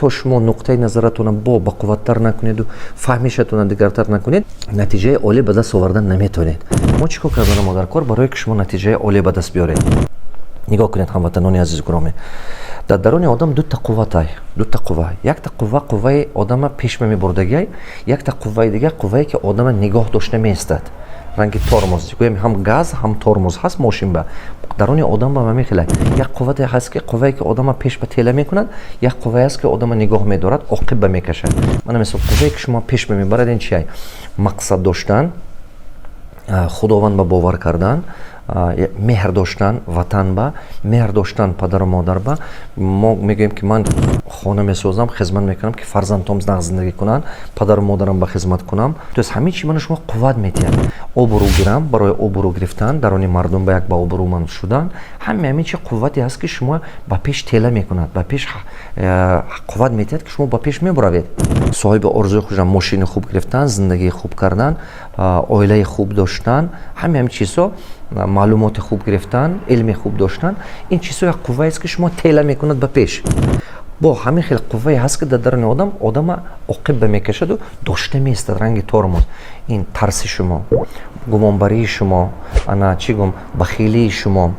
То шумо нуқтаи назаратона бо бақувваттар накунеду фаҳмишатона дигартар накунед, натиҷаи олӣ ба даст овардан наметавонед. Мо чӣ кор карданам дар кор, барое ки шумо натиҷаи олӣ ба даст биёред? Нигоҳ кунед, ҳамватанони азизу гиромӣ, дар даруни одам дута қувватай, дута қувва. Якта қувва қувваи одама пеш мебурдагиай, якта қувваи дигар қуввае ки одама нигоҳ дошта меистад, ранги тормоз. Гӯем, ҳам газ, ҳам тормоз ҳаст мошин ба. Даруни одам ба мехелад: як қуввате ҳаст, ки қуввае ки одама пеш ба тела мекунад, як қуввае ҳаст, ки одама нигоҳ медорад, оқиб ба мекашад. Мана мисол, қуввае ки шумо пеш ба мебарад, ин чиай? Мақсад доштан, Худованд ба бовар кардан, меҳр доштан ватан ба, меҳр доштан падару модар ба. Мо мегӯем, ки ман хона месозам, хизмат мекунам, ки фарзандҳом нағз зиндагӣ кунанд, падару модарам ба хизмат кунам. То есть ҳамин чи ману шумо қувват метиҳад. Обрӯ гирам, барои обрӯ гирифтан, дарони мардум ба як ба обрӯманд шудан. Ҳаме ҳамин чи қуввате ҳаст, ки шумо ба пеш тела мекунад, ба пеш қувват метиҳад, ки шумо ба пеш мебуравед. Соҳиби орзуи хушам, мошини хуб гирифтан, зиндагии хуб кардан, оилаи хуб доштан, ҳаме ҳамин чизҳо, маълумоти хуб гирифтан, илми хуб доштан, ин чизҳо як қувваест, ки шумо тела мекунад ба пеш. Бо ҳамин хел қуввае ҳаст, ки дар даруни одам одама оқиб ба мекашаду дошта меистад, ранги тормоз. Ин тарси шумо, гумонбарии шумо, ана чӣ гум, бахилии шумо.